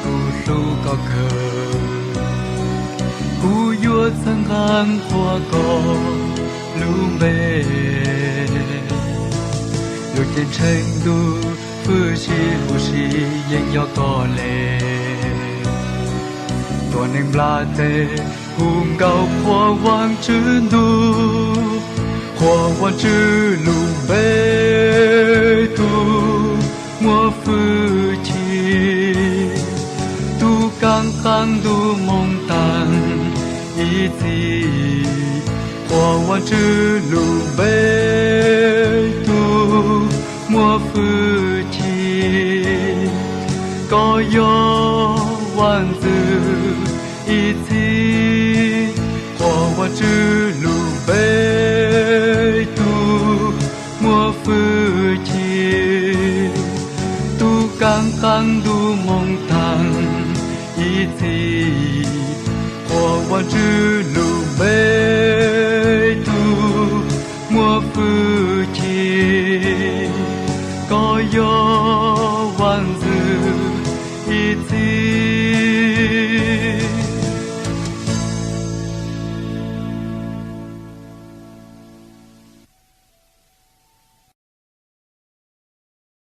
Kuv hlub koj kawg, kuv yuav txhawb nqa qhuas koj lub npe. Lub ceeb tsheej ntuj hwj si huv si yeej yog koj le. Tuam neeg nplaj teb hu nkauj qhuas Vaajtswv ntuj, qhuas Vaajtswv lub npe, tus muaj hwj chim, tus kaaj qaaj ntuj moog taag ib txhis, qhuas Vaajtswv lub npe, tus muaj hwj chim. Koj yog Vaajtswv ib txhis, qhuas Vaajtswv lub npe, tus muaj hwj chim, tus kaaj qaaj ntuj moog taag ib txhis, qhuas Vaajtswv lub npe,